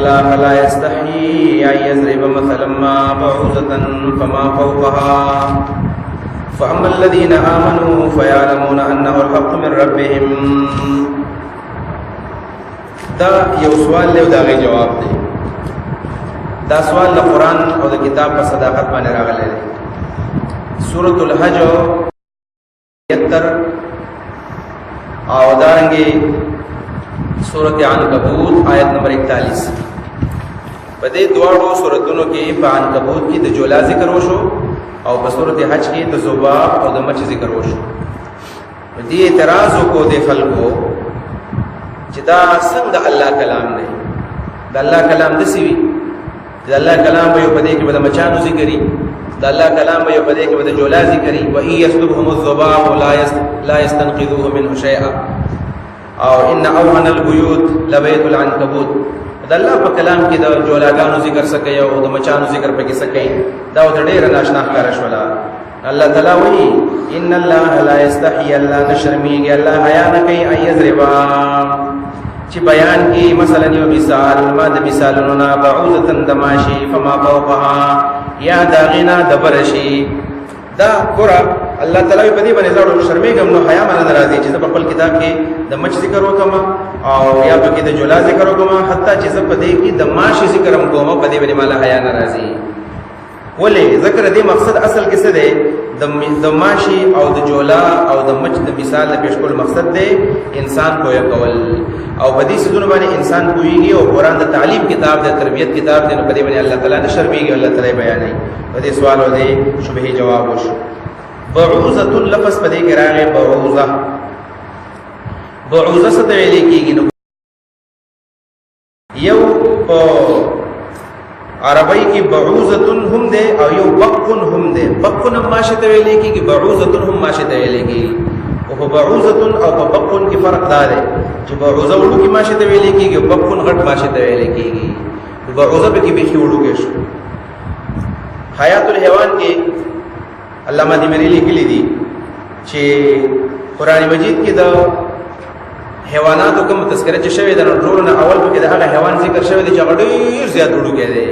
الله لا يستحيي ان يضرب مثلا ما بعوضة فما فوقها فاما الذين امنوا فيعلمون انه الحق من ربهم. دا یو سوال له دا غي جواب دی. دا سوال د قران او د کتاب په صداقت باندې راغلی دی. سورۃ الحج 73 او دارنګي سورۃ عنکبوت آیت نمبر 41. په دې دواړو سوراتونو کې په عنکبوت کې د جولا ذکر وشو او په سورۃ حج کې د ذباب او د مچ ذکر وشو. دې اعتراض وکړو د خلکو چې دا څنګه الله کلام دی؟ د الله کلام د سی وی، د الله کلام به په دې کې به د مچانو ذکرې، د الله کلام به په دې کې به د جولا ذکرې. و ان يسلبهم الذباب لا يستنقذوه منه شيئا، او ان اوهن البيوت لبيت العنكبوت. د الله په کلام کې د جولاګانو ذکر سکه او د مچانو ذکر پکې سکه، دا د ډېر ناشنا ښکار شولا. الله تعالی وی ان الله لا یستحی، الله نشرمیږي، الله حیا نه کوي، ایذربا چې بیان کی مثلا یو مثال ما د مثالونو نه بعوزتن دماشی فما فوقها یا داغینا دبرشی. دا ګورا الله تعالی په دې باندې زړه شرمېږم نو حیا مانه ناراضي چې زه په خپل کتاب کې د مچ ذکر وکم او یا په کې د جولا ذکر وکم، حتی چې زه په دې کې د ماشي ذکر هم کوم، په دې باندې مال حیا ناراضي. ولې ذکر دې مقصد اصل کې څه دی؟ د ماشي او د جولا او د مچ د مثال د پیش کول مقصد دی انسان پوهه کول، او په دې سيزونو باندې انسان پوهیږي. او قرآن د تعلیم کتاب د تربیت کتاب دی، نو په دې باندې الله تعالی نه شرمېږي، الله تعالی بیانوي. په دې سوال او دې شبهې جواب وشو. بعوزة لفظ په دې کې راغی. بعوزه، بعوزه څه ته ویل کېږي؟ نو یو په عربی کې بعوزتن هم ده او یو بقن هم ده. بقن هم ماشه ته ویل کېږي، بعوزتن هم ماشه ته ویل کېږي. او په بعوزتن او په بقن کې فرق دا دی چې بعوزه وړو کې ماشه ته ویل کېږي او بقن غټ ماشه ته ویل کېږي. بعوزه به کې بیخي وړو کې شو. حیات الحیوان کې علامه دیمری لیکلی دي چې قرآن مجید کې د حیواناتو کوم تذکره چې شوې ده، نو ټولو نه اول پکې د هغه حیوان ذکر شوی دی چې هغه ډېر زیات وړوکی دی،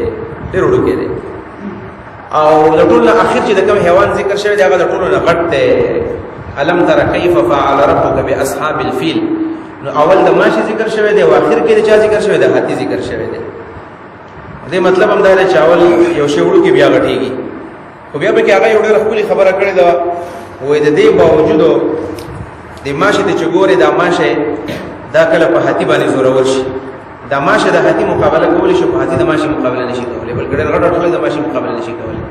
ډېر وړوکی دی. او د ټولو نه اخر چې د کوم حیوان ذکر شوی دی هغه د ټولو نه غټ دی. الم تر کیف فعل ربک باصحاب الفیل. نو اول د ماشي ذکر شوی دی او اخر کې د چا ذکر شوی دی؟ هاتی ذکر شوی دی. دې مطلب هم دا دی چې اول یو شی وړوکی بیا غټیږي. خو بیا پکې هغه یو ډېره ښکلې خبره کړې ده، وایي د دې باوجود د ماشې ته چې ګورې، دا ماشه دا کله په هاتي باندې زورور شي. دا ماشه د هاتي مقابله کولی شي، خو هاتي د ماشې مقابله نشي کولی، بلکې ډېر غټ غټ د ماشې مقابله نشي کولی.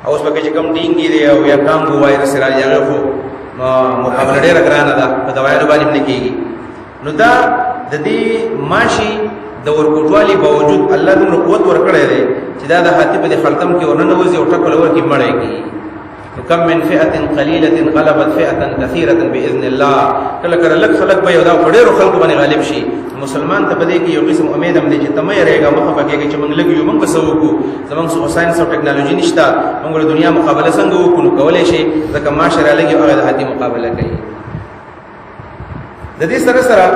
او اوس پکې چې کوم ډینګي دی او یا کانګو وایرس راځي، هغه خو مقابله ډېره ګرانه ده، په دوایانو باندې هم نه کېږي. نو دا د دې ماشي د ورکوټوالي باوجود الله دومره قوت ورکړی دی چې دا د هاتي په دې خرطم کې ورننوځي او ټکل ورکړي مړی کړي. نو کم من فئة قليلة غلبت فئة كثيرة بإذن الله. کله کله لږ خلک به یو دا په ډېرو خلکو باندې غالب شي. مسلمان ته په دې کې یو قسم امید هم دی چې ته مه یېرېږه، مه خفه کېږه چې موږ لږ یو، موږ به څه وکړو، زموږ څه ساینس او ټکنالوژي نشته، موږ د دنیا مقابله څنګه وکړو؟ نو کولی شي، ځکه ماشه رالږي او هغه د هاتي مقابله کوي. د دې سره سره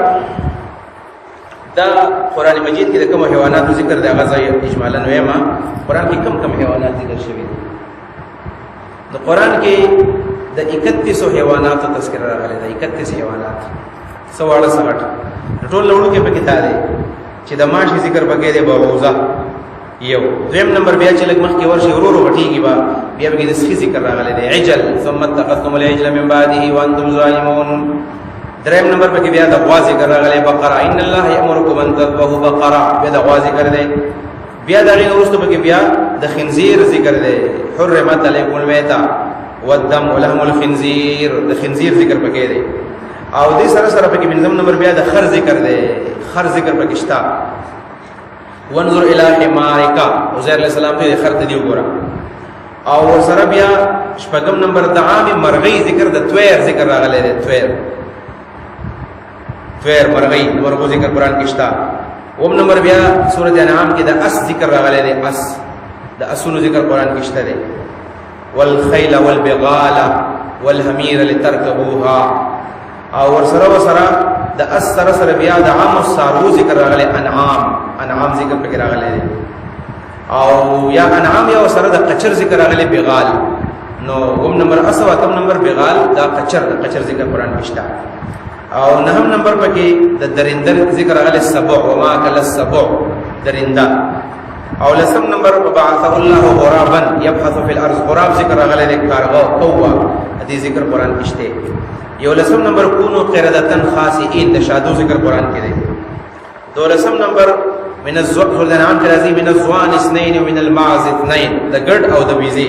دا قرآن مجید کې د کوم حیواناتو ذکر دی هغه ځای اجمالاً وایم. قرآن کې کم کم حیوانات ذکر شوي دي؟ د قرآن کې د 31 حیواناتو تذکره راغلې ده. 31 حیوانات، څه واړه څه غټ. ټول لوړو کې پکې دا دی چې د ماشي ذکر پکې دی، بعوزه یو. دویم نمبر بیا چې لږ مخکې ورشي ورو ورو غټېږي به، بیا پکې د سخي ذکر راغلی دی، عجل ثم اتخذتم العجل من بعده وانتم ظالمون. دریم نمبر پکې بیا د غوا ذکر راغلی، بقره ان الله یامرکم ان تذبحوا بقره، بیا د غوا ذکر دی. بیا د هغې وروسته پکې بیا د خنزیر ذکر دی، حرمت علیکم المیتة والدم ولحم الخنزیر، د خنزیر ذکر پکې دی. او دې سره سره پکې پنځم نمبر بیا د خر ذکر دی، خر ذکر پکې شته. وانظر الى حمارک، عزیر علیہ السلام ته خر ته دی وګوره. او ورسره بیا شپږم نمبر د عام مرغۍ ذکر، د تویر ذکر راغلی دی، تویر، تویر مرغۍ، مرغو ذکر قرآن کې شته. اوم نمبر بیا سورۃ انعام کې د اس ذکر راغلی دی، اس، د اسونو ذکر قرآن کې شته دی. والخیل والبغال والحمیر لترکبوها. او ورسره ورسره د اس سره سره بیا د عام السارو ذکر راغلی، انعام، انعام ذکر پکې راغلی دی، او یا انعام یا سره د قچر ذکر راغلی بغال. نو اوم نمبر اس او اتم نمبر بغال، دا قچر، د قچر ذکر قرآن کې شته. او نهم نمبر پکې د درندر ذکر راغلی، سبع وما کل السبع، درنده. او لسم نمبر وبعث الله غرابا يبحث في الارض، غراب ذکر راغلی دی، کارغه، قوه، دې ذکر قرآن کې شته. یو لسم نمبر کونو قردتن خاسئین، د شادو ذکر قرآن کې دی. دولسم نمبر من الزوان، الانعام کې راځي من الزوان اثنين ومن المعز اثنين، د ګډ او د ویزې.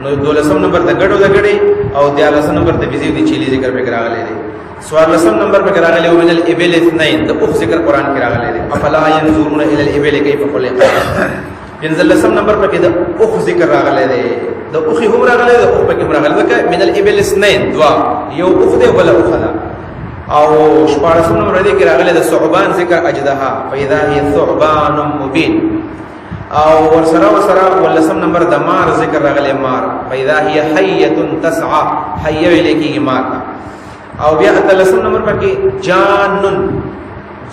نو دولسم نمبر د ګډ او د ګډې، او دیارلسم نمبر د ویزې د چیلې ذکر پکې راغلی دی. سوارلسم نمبر پکې راغلی ومن الابل اثنين، د اوښ ذکر قرآن کې راغلی دی، افلا ينظرون الى الابل كيف خلقت. پنځلسم نمبر پکې د اوښ ذکر راغلی دی، د اوښې هم راغلی دی، د اوښ پکې هم راغلی دی، من الابل اثنين، دوا، یو اوښ دی بله اوښه ده. او شپاړسم نمبر دې کې راغلی د ثعبان ذکر، اجدها فاذا هي ثعبان مبين. او ورسره ورسره ولسم نمبر د مار ذکر راغلی، مار فاذا هي حيه تسعى، حيه ویل کېږي مار ته. او بیا اتلسم نمبر پکې جانن،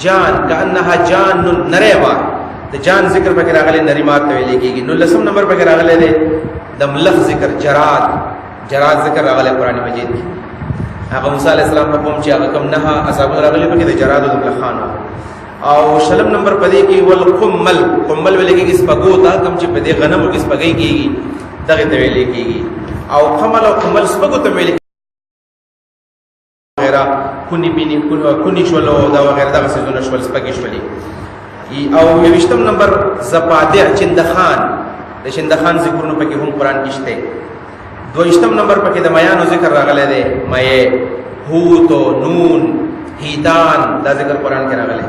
جان کأنها جان، نری مار، د جان ذکر پکې راغلی، نری مار ته ویل کېږي. نو لسم نمبر پکې راغلی دی د ملخ ذکر، جراد، جراد ذکر راغلی قرآن مجید کې. هغه موسی علیه السلام په قوم چې هغه کوم نه عذابونه راغلي پکې د جراد او د ملخانو. او شلم نمبر پدې کې والقمل، قمل ویل کېږي سپګو ته، کوم چې په دې غنمو کې سپګۍ کېږي دغه ته ویل کېږي. او قمل او قمل سپګو ته ویل وغیرہ، کونی بینی کونی شول او دا وغیرہ دغه څیزونه شول، سپګې شولې. او یوویشتم نمبر زپادع، چندخان، د چندخان ذکرونه پکې هم قرآن کې شته. دویشتم نمبر پکې د میانو ذکر راغلی دی، مې هوت نون هیتان، دا ذکر قرآن کې راغلی.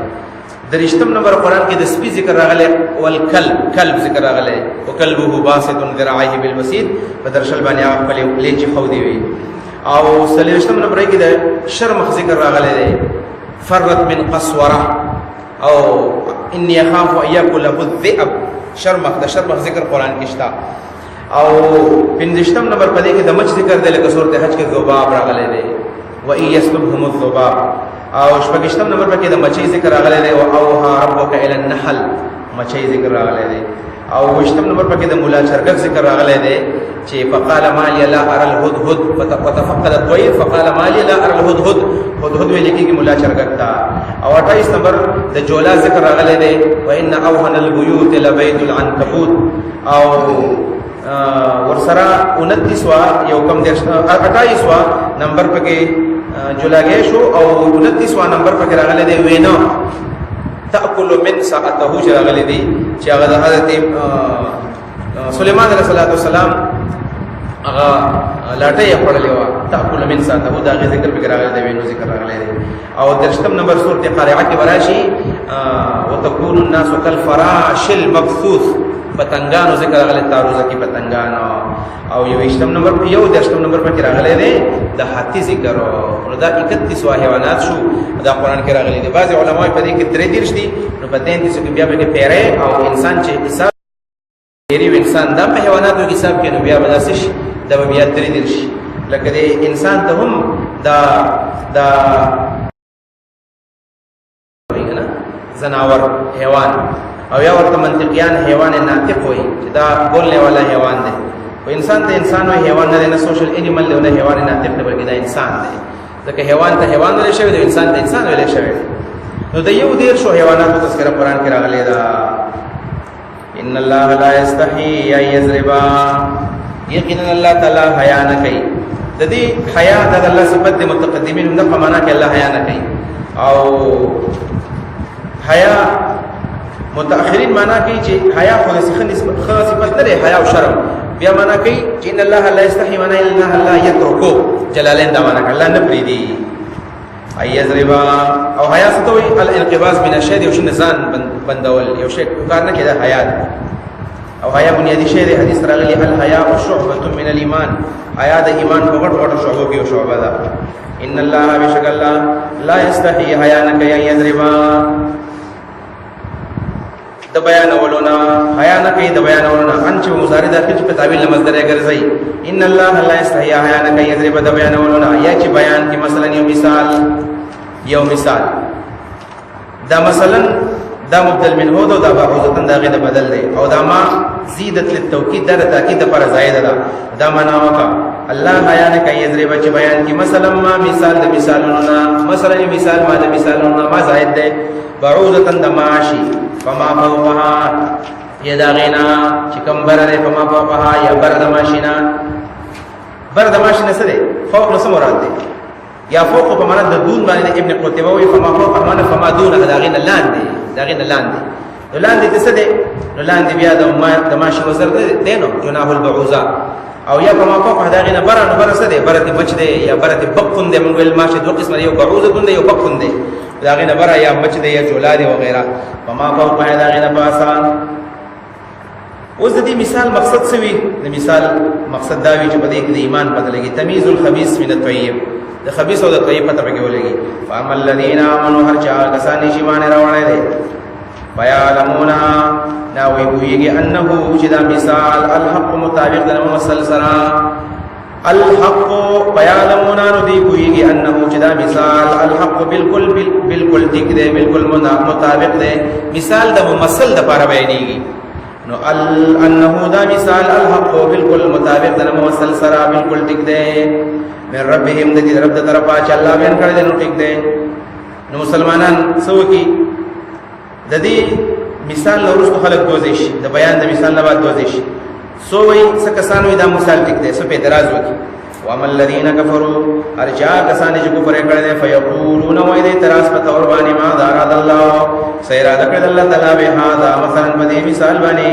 درشتم نمبر قرآن کې د سپي ذکر راغلی، والکلب، کلب ذکر راغلی، وکلبه باسط ذراعيه بالوسید، په درشل باندې هغه خپلې لینچې خودې وي. او څلوېښتم نمبر کې د شرمخ ذکر راغلی دی، فرت من قسوره، او انی اخاف ان یاکله الذئب، شرمخ، د شرمخ ذکر قرآن کې شته. او پنځشتم نمبر په دې کې د مچ ذکر دی، لکه سورته حج کې ذباب راغلی دی، وان یسلبهم الذباب. او شپږشتم نمبر پکې د مچۍ ذکر راغلی دی، او اوها ربک الی النحل، مچۍ ذکر راغلی دی. او وشتم نمبر پکې د مولا چرګک ذکر راغلی دی چې فقال ما لي لا ارى الهدهد، وتفقد الطير فقال ما لي لا ارى الهدهد، هدهد ویل کېږي مولا چرګک ته. او 28 نمبر د جولا ذکر راغلی دی، وان اوهن البيوت لبيت العنكبوت. او ورسره 29 وا یو کم دیرش 28 وا نمبر پکې جولاګې شو. او 29 وا نمبر پکې راغلی دی وینا تاکل من ساعته، چې راغلی دی چې هغه د حضرت سليمان علیه السلام هغه لاټه یې خوړلې وه، تاکل من ساعته، د هغې ذکر پکې راغلی دی، وینو ذکر راغلی دی. او درشتم نمبر سورت قارعه کې به راشي وتكون الناس كالفراش المبثوث، پتنګانو ذکر راغلی، تاروزه کې پتنګانو. او یوویشتم نمبر یو درشتم نمبر پکې راغلی دی د هاتي ذکر. نو دا 31 وا حیوانات شو، دا قرآن کې راغلی دی. بعضې علما په دې کې 33 دي، نو په 33 کې بیا پکې پیری او انسان چې حساب پیری او انسان دا په حیواناتو کې حساب کړي، نو بیا به داسې شي، دا به بیا 33 شي. لکه دې انسان ته هم دا دا زناور حیوان، او یا ورته منطقیان حیوان ناطق وایي چې دا بولنے والا حیوان دی. خو انسان ته انسان وایي، حیوان نه دی، نه سوشل انیمل دی، نه حیوان ناطق دی، بلکې دا انسان دی. ځکه حیوان ته حیوان ویل شوی دی، انسان ته انسان ویل شوی دی. نو د یو دېرشو حیواناتو تذکره قرآن کې راغلې ده. ان الله لا یستحی ان یضرب، یقینا الله تعالی حیا نه کوي. د دې حیا د الله صفت د متقدمین نه په معنا کې الله حیا نه کوي. او حیا متأخرین معنا کوي چې حیا خو د څه نسبت ښه صفت نه دی، حیا او شرم بیا معنا کوي چې ان الله لا یستحی معنا ان الله لا یترکو، جلالین دا معنا کوي، الله نه پرېږدي. ای یضربا، او حیا څه ته وایي؟ الانقباض من الشی، یو شی نه ځان بندول، یو شی کار نه کوي، دا حیا ده. او حیا بنیادي شی دی. حدیث راغلی الحیاء شعبة من الایمان، حیا د ایمان په غټو غټو شعبو کې یو شعبه ده. ان الله بشک الله لا یستحی حیا نه کوي یضربا د بیانولو نه، حیا نه کوي د بیانولو نه، ان چې مضارع داخل چې په تعویل مصدر یې ګرځي. ان الله لا یستحی حیا نه کوي یضرب د بیانولو نه، یا چې بیان کې مثلا یو مثال یو مثال دا مثلا دا مبدل منه دا دا بعوضتن دا غیر بدل دی او دا ما زیدت للتوکید دا تاکید پر زائد ده. دا معنا وکا الله حیا نه کوي یضرب چې بیان کی مثلا ما مثال د مثالونو نه، مثلا مثال ما د مثالونو نه ما زائد ده بعوضتن د معاشی فما فوقها، یا دا غینا چې کم بر ده، فما فوقها یا بر د ماشینا، بر د ماشینا څه ده؟ فوق نو څه مراد ده؟ یا فوق په معنا د دون باندې ابن قتيبه وی فما فوق معنا فما دون، دا غینا لاندې، دا غینا لاندې، نو لاندې څه ده؟ نو لاندې بیا د ما د ماشي وزر ده نو جناح البعوضه، او یا فما فوق دا غینا بر، نو بر څه ده؟ بر ته مچ ده یا بر ته بقون ده. موږ ویل ماشي دوه قسمه، یو بعوضه ده یو بقون ده، دا غینا بر یا مچ ده یا جولا ده وغیرہ. فما فوق دا غینا پاسا. اوس د دې مثال مقصد څه وي؟ د مثال مقصد دا وي چې په دې کې د ایمان پته لګي، تمیز الخبيث من الطيب، د خبيث او د طيب پته پکې ولګي. فاما الذين امنوا، هر چا کسان چې ایمان راوړل دي، فيعلمون نا وی پوهیږي انه چې دا مثال الحق مطابق د مسل سره، الحق فيعلمون نو دی پوهیږي انه چې دا مثال الحق بالکل بالکل ټیک دی، بالکل مطابق دی، مثال د ممثل د لپاره بیانېږي. نو انه دا مثال الحق بالکل مطابق د ممثل سره بالکل ټیک دی، من ربهم د دې رب د طرفه چې الله بیان کړی دی نو ټیک دی. نو مسلمانان څه وکړي؟ د دې مثال نه وروسته خلک دوزي شي، د بیان د مثال نه بعد دوزي شي. سو وایي څه کسان وایي دا مثال ټیک دی، څه په اعتراض وکړي. وما الذين كفروا، هر چا کسان چې کفر کړی دی، فیقولون وایي د اعتراض په تور باندې ما اراد الله، څه اراده کړې الله تعالی به هذا مثلا په دې مثال باندې.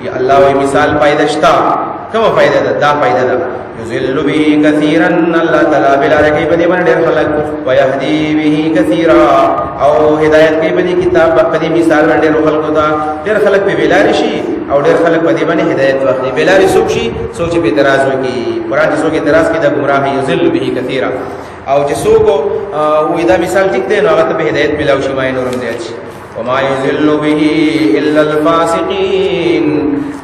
یا الله وایي مثال فائدہ شته، کومه فائدہ ده؟ دا فائدہ ده یذل به کثیرا، الله تعالی بلاره کوي په دې باندې ډېر خلک، ويهدي به کثیرا، او هدایت کوي په دې کتاب په دې مثال باندې ډېر خلکو ته، ډېر خلک په بلاره شي او ډېر خلک په دې باندې هدایت واخلي. بلاره څوک شي؟ څوک چې په اعتراض وکړي قرآن، چې څوک اعتراض کوي دا گمراه، یذل به کثیرا، او چې څوک وایي دا مثال ټیک دی نو هغه ته به هدایت ملاو شي، ما یې نورم زیات شي. وما يذل به الا الفاسقين،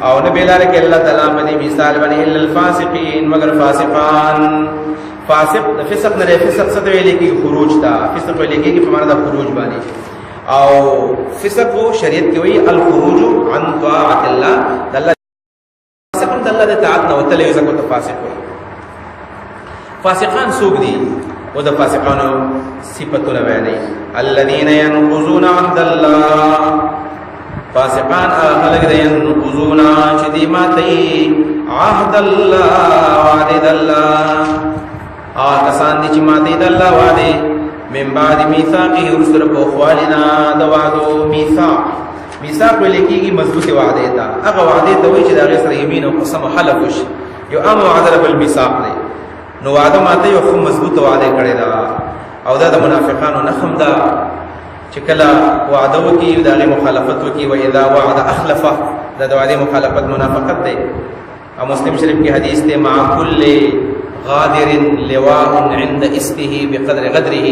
او نبی لاره کې الله تعالی په دې مثال باندې الا الفاسقين مگر فاسقان. فاسق فسق نه، فسق څه ویل کېږي؟ خروج تا فسق ویل کېږي په معنا د خروج باندې. او فسق شریعت کې وایي الخروج عن طاعت الله، د الله فاسق د الله د طاعت نه وتلی یو ځکه فاسق وایي. فاسقان څوک دي؟ او د فاسقانو صفاتونه بیانوي، الذين ينقضون عهد الله، فاسقان هغه خلک دي ينقضون چې دی ماتوي عهد الله، وعده د الله، هغه کسان دي چې ماتوي د الله وعده، من بعد میثاقه، وروسته د پوخوالي نه د وعدو. میثاق، میثاق ویل کېږي مضبوطې وعدې ته، هغه وعدې ته وایي چې د هغې سره یمین او قسم او حلف وشي. یو عام وعده بل میثاق دی، نو وعده ماته یو خو مضبوطه وعده کړې ده. او دا د منافقانو نخم ده چې کله وعده وکړي د هغې مخالفت وکړي، واذا وعد اخلف، دا د وعدې مخالفت منافقت دی. او مسلم شریف کې حدیث دی، مع کل غادر لواء عند استه بقدر غدره،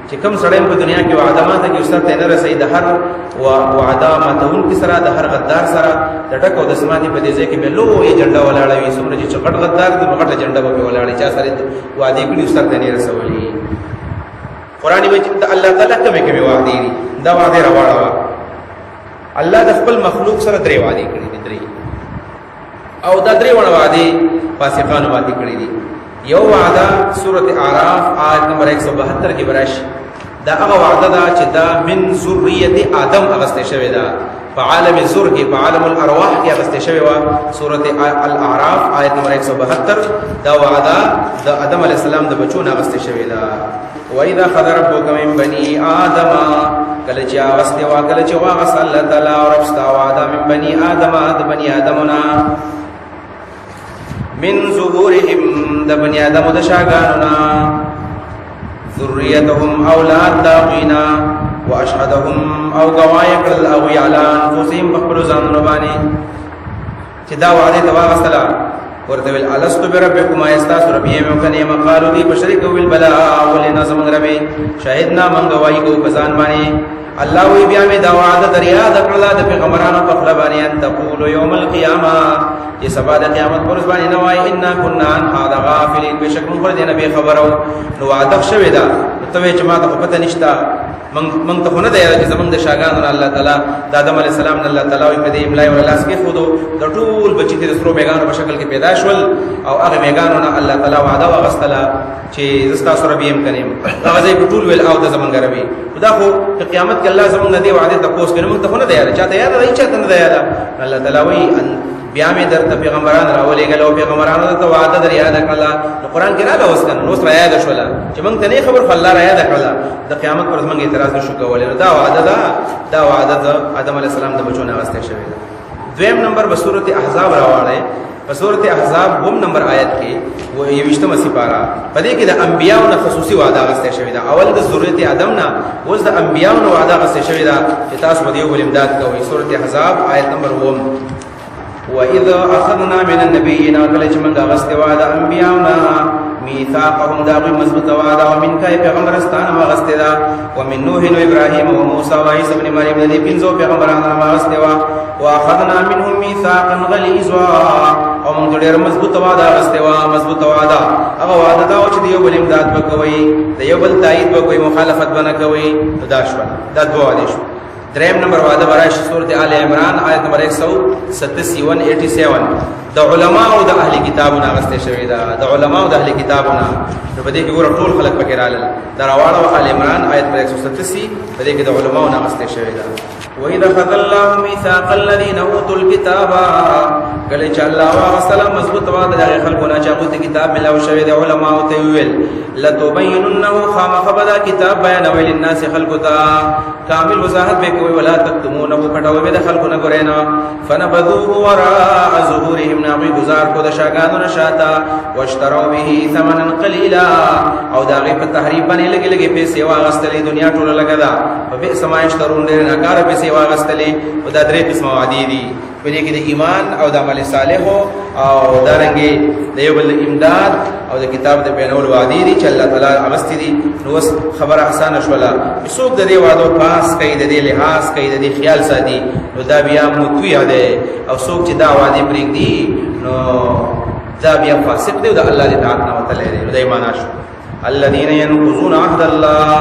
چې کوم سړی په دنیا کې وعده ماته کې استاد ته نه رسي، د هر وعده ماتونکي سره، د هر غدار سره د ټک او د سماتي په دې ځای کې به لویه جنډه ولاړه وي. څومره چې غټ غدار دی غټه جنډه به ولاړه، چا سره وعدې کړي استاد ته نه رسولي. قرآن مجید د الله تعالی کومې کومې وعدې دي، دا وعدې راواړه. الله د خپل مخلوق سره درې وعدې کړې دي، درې، او دا درې واړه وعدې فاسقانو ماتې کړې دي. یو وعده سورۃ اعراف آیت نمبر 172 کې براشي، دا هغه وعده ده چې دا من ذریه آدم اغستې شوې ده، په عالم ذر کې، په عالم الارواح کې اغستې شوې وه. سورۃ الاعراف آیت نمبر 172، دا وعده د آدم علی السلام د بچو نه اغستې شوې ده. وَإِذَا أَخَذَ رَبُّكَ مِنْ بَنِي آدَمَ، کله چې اغستې وه، کله چې واغست الله تعالی او رب ستا وعده من بني آدم، د بني آدمونه، من ظهورهم، د بني آدم د شاګانو نه، ذریتهم اولاد داغینا، واشهدهم او گواهی کړل هغوی علی انفسهم په خپلو ځانونو باندې چې دا وعده ته واغستله. ورته ویل الست بربکم، آیا ستاسو رب یم او که نه یم؟ قالو دوی په شریکه وویل بلا، ولې نه زموږ رب یې، شهدنا موږ ګواهي کوو په ځان باندې. الله وی بیا مې دا وعده در یاد کړله د پیغمبرانو په خوله باندې، ان تقولوا یوم القیامه، چې سبا د قیامت پر ورځ باندې نه وایي انا کنا عن هذا غافلین، بېشک موږ پر دې نه بېخبره وو. نو وعده شوې ده، ته وایې چې ما ته خو پته نشته، مونږ ته خو نه دی یاد چې زمونږ د شاګانو نه الله تعالی د آدم علیه السلام نه الله تعالی وایي په دې املا یې ورله لاس کېښودو، د ټول بچي ترې سرو میګانو په شکل کې پیدا شول، او هغه میګانو نه الله تعالی وعده واخیستله چې زه ستاسو رب یم که نه یم. هغه ځای په ټول ویل او ته زمونږ رب یې. خو دا خو که قیامت کې الله زمونږ نه دې وعدې تپوس کوي، مونږ ته خو نه دی یاد، چاته یاد ده؟ هېچاته نه ده یاد. الله تعالی وایي بیا مې درته پیغمبران راولېږل او پیغمبرانو ته وعده در یاده کړله. نو قرآن کې راغله اوس که نه، نو اوس را یاده شوله چې موږ ته نه خبر، خو الله را یاده کړله. د قیامت پر ورځ موږ اعتراض نشو کولی. نو دا وعده ده، دا وعده د آدم علیه السلام د بچو نه اخیستل شوې ده. دویم نمبر په سورت احزاب راواړی، په سورت احزاب اووم نمبر آیت کې و یوویشتمه سپاره، په دې کې د انبیاو نه خصوصي وعده اخیستل شوې ده. اول د ذریت آدم نه، اوس د انبیاو نه وعده اخیستل شوې ده چې تاسو به د یو بل امداد کوئ. سورت احزاب آیت نمبر اووم، وَإِذَا أَخَذْنَا مِنَ النَّبِيِّينَ، کله چې موږ اخیستې وه د انبیاو نه میثاقهم، د هغوی مضبوطه وعده، ومنک ای پیغمبر ستا نه مو اخیستې ده، ومن نوح وابراهیم وموسی وعیسی ابن مریم، د دې پنځو پیغمبرانو نه مو اخیستې وه. وأخذنا منهم میثاقا غلیظا، او موږ ډېره مضبوطه وعده اخیستې وه. مضبوطه وعده هغه وعده دا وه چې د یو بل امداد به کوئ، د یو بل تایید به کوئ، مخالفت به نه کوئ. نو دا شوه، دا دوه وعدې شوې. دریم نمبر وعده براشي سورت آل عمران آیت نمبر 187 187، د علماء او د اهل کتابونو اغستې شوې ده. د علماء او د اهل کتابونو، نو په دې کې ګوره ټول خلک پکې رالل. دا راواړه آل عمران آیت نمبر 187، په دې کې د علماء نه اغستې شوې ده. وَإِذَا أَخَذَ اللَّهُ مِيثَاقَ الَّذِينَ أُوتُوا الْكِتَابَ، کله چې الله واغستله مضبوط وعده د هغې خلکو نه چې هغوی ته کتاب ملاو شوی دی، علماو ته یې وویل لتبیننه، خامخا به دا کتاب بیانوئ للناس خلکو ته، کامل وضاحت به کوي، ولا تکتمونه، پټوي به د خلکو نه ګورئ نه. فنبذوه وراء ظهورهم، نه هغوی ګزار کو د شاګانو نه شاته، واشتروا به ثمنا قلیلا، او د هغې په تحریف باندې لږې لږې پیسې واخیستلې، دنیا ټوله لږه ده، په بئس ما یشترون، ډېرې ناکاره پیسې واخیستلې. او دا درې قسمه وعدې دي، په دې کې د ایمان او د عمل صالح او دارنګې د یو بل امداد او د کتاب د بیانولو وعدې دي چې الله تعالی اغستې دي. نو اوس خبره اسانه شوله چې څوک د دې وعدو پاس کوي، د دې لحاظ کوي، د دې خیال ساتي، نو دا بیا مطیع دی، او څوک چې دا وعدې پرېږدي نو دا بیا فاسق دی او د الله د اطاعت نه وتلی دی. نو دا یې معنا شو. الذين ينقضون عهد الله،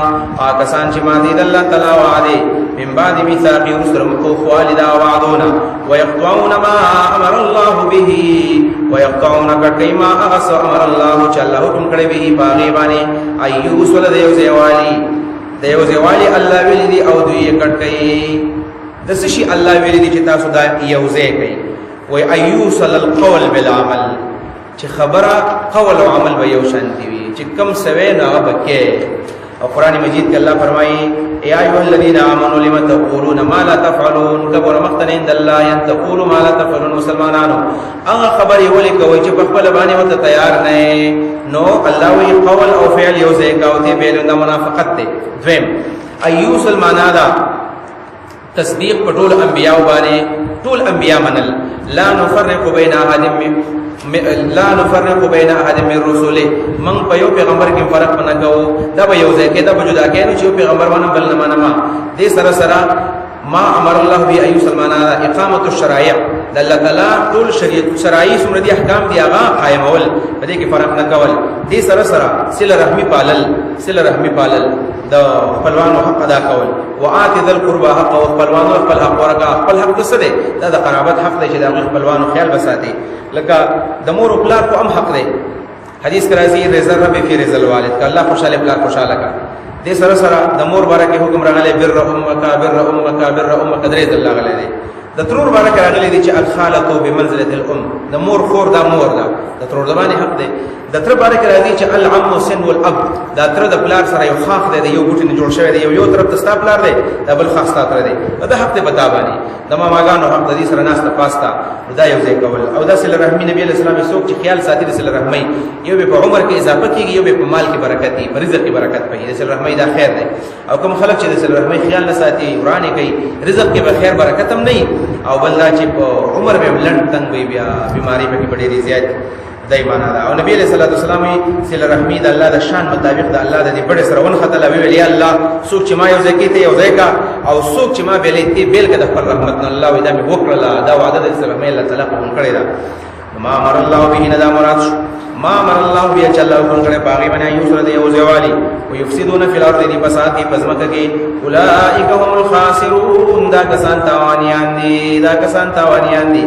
آکسان چې ماتي د الله تعالی وعده، من بعد ميثاق، رسل مخوال دا وعدونا، ويقطعون ما امر الله به، ويقطعون کټي ما اغس امر الله چې الله حکم کړی به باغی باندې، ايو وصل د یو ځایوالي، د یو ځایوالي الله ویل دي او دوی یې کټ کوي. د څه شي الله ویل دي چې تاسو دا یو ځای کوي؟ وای ايوصل القول بالعمل، چې خبره قول او عمل به یو شان دی وي، چې کم سوي نه هغه بکې. او قران مجید کې الله فرمایي یا ایها الذین آمنوا لم تقولون ما لا تفعلون، کبر مقتا عند الله ان تقولوا ما لا تفعلون. مسلمانانو هغه خبرې ولې کوي چې په خپل باندې وته تیار نه؟ نو الله وی قول او فعل یو ځای کاوته بیل د منافقت دی. دویم ایوسل معنا دا تصدیق په ټول انبیاء باندې، ټول انبیاء منل، لا نفرق بین احد من لا نفرق بین احد من رسله، من په یو پیغمبر کې فرق نه کوو، دا به یو ځای کې دا به جدا کې، نو چې یو پیغمبر باندې بل نه منم. دې سره سره ما امر الله به ایو سلمانا اقامت الشرایع، د الله تعالی ټول شریعت شرایع څومره دي احکام دي هغه قائمول، په دې کې فرق نه کول. دې سره سره صله رحمی پالل، صله رحمی پالل، د خپلوانو حق ادا کول، وآت ذل القربى حق، او خپلوانو خپل حق ورکا. خپل حق څه دی؟ دا د قرابت حق دی چې د هغوی خپلوانو خیال وساتي، لکه د مور او پلار خو هم حق دی. حدیث کې راځي رضا رب فی رضا الوالد، که الله خوشاله پلار خوشاله کا. دې سره سره د مور باره کې حکم راغلی بر امک بر امک بر امک، درې ځل راغلی دی. د ترور باره کې راغلی دی چې الخالة بمنزلة الام، د مور خور دا مور ده، د ترور د باندې حق دی. د تر باره کې راځي چې العم سن والاب، دا تر د پلار سره یو خاخ دی، د یو بوټي نه جوړ شوی دی، یو یو طرف ته ستا پلار دی، دا بل خاخ ستا تر دی، دا حق دی پتا باندې. د ماماګانو حق د دې سره ناسته پاسته دا یو ځای کول. او دا صله رحمي نبی علیہ السلام څوک چې خیال ساتي د صله رحمي، یو به په عمر کې اضافه کیږي، یو به په مال کې برکت دی، په رزق کې برکت پي. د صله رحمي دا خیر دی. او کوم خلک چې د صله رحمي خیال نه ساتي، ورانه کوي، رزق کې به خیر برکت هم نه، او بل دا چې په عمر به لند تنگ وي، بیا بیماری به کې ډېری زیات دای معنا ده. او نبی علیہ الصلوۃ والسلام صله رحمی د الله د شان مطابق د الله د دې بڑے سره ونختل، ویل یا الله څوک چې ما یو ځای کې ته یو ځای کا، او څوک چې ما بیلې ته بیل کا د خپل رحمت نه، الله وی دا مې وکړه، دا وعده د صله رحمی الله تعالی قبول کړی ده. ما امر الله به نه دا مراد شو. ما امر الله به چې الله حکم کړی باغی باندې یو سره دی یو ځوالي، او یفسدون فی الارض، دی فساد کی پزمکه کې. اولئک هم الخاسرون، دا کسان تاوانیان دي، دا کسان تاوانیان دي.